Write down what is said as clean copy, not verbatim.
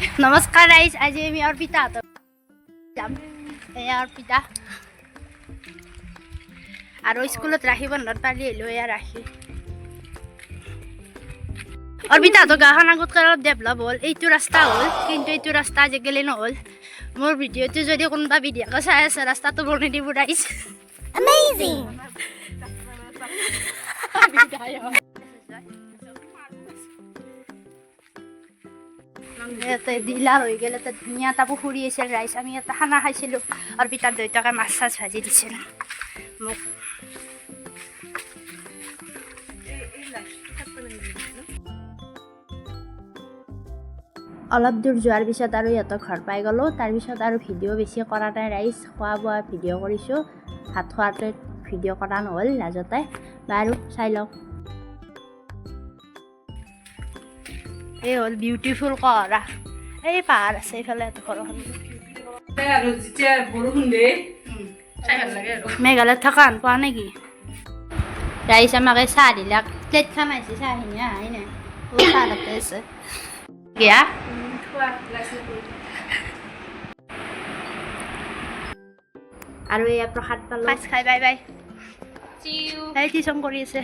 নমস্কাৰ ৰাইজ, আজি আমি অৰ্পিতাহঁতৰ যাম। এয়া অৰ্পিতা। আৰু স্কুলত ৰাখি বন্ধত পালি আহিলোঁ। এয়া ৰাখি। অৰ্পিতাহঁতৰ গাঁওখন আগতকৈ অলপ ডেভেলপ হ'ল। এইটো ৰাস্তা হ'ল, কিন্তু এইটো ৰাস্তা আজিকালি নহ'ল। মোৰ ভিডিঅ'টো যদি কোনোবা ভিডিঅ'কে চাই আছে, ৰাস্তাটো বনাই দিব ৰাইজ। Amazing! ইয়াতে ডিলাৰ হৈ গ'ল। এটা ধুনীয়া এটা পুখুৰী আছিল ৰাইজ। আমি ইয়াতে খানা খাইছিলোঁ। অৰ্পিতাৰ দেউতাকে মাছ চাছ ভাজি দিছিল মোক। অলপ দূৰ যোৱাৰ পিছত আৰু ইহঁতৰ ঘৰ পাই গ'লোঁ। তাৰপিছত আৰু ভিডিঅ' বেছি কৰা নাই ৰাইজ। খোৱা বোৱা ভিডিঅ' কৰিছোঁ, ভাত খোৱাটোৱে ভিডিঅ' কৰা নহ'ল লাজতে। বাৰু, চাই লওক। এই হ'ল বিউটিফুল কহৰা। এই পাহাৰ আছে এইফালে, ঘৰখন। আৰু যেতিয়া বৰষুণ দিয়ে, চাই ভাল লাগে আৰু। মেঘালয়ত থকা আন পোৱা নেকি ৰাইজ? আমাক এই চাহ দিলাক। প্লেটখন আহিছে, চাহখিনি অহাই নাই। অ, চাহ তাতে আছে। গিয়া। আৰু এয়া প্ৰসাদ পালোঁ। মাছ খাই বাই বাই। এই টিউচন কৰি আছে।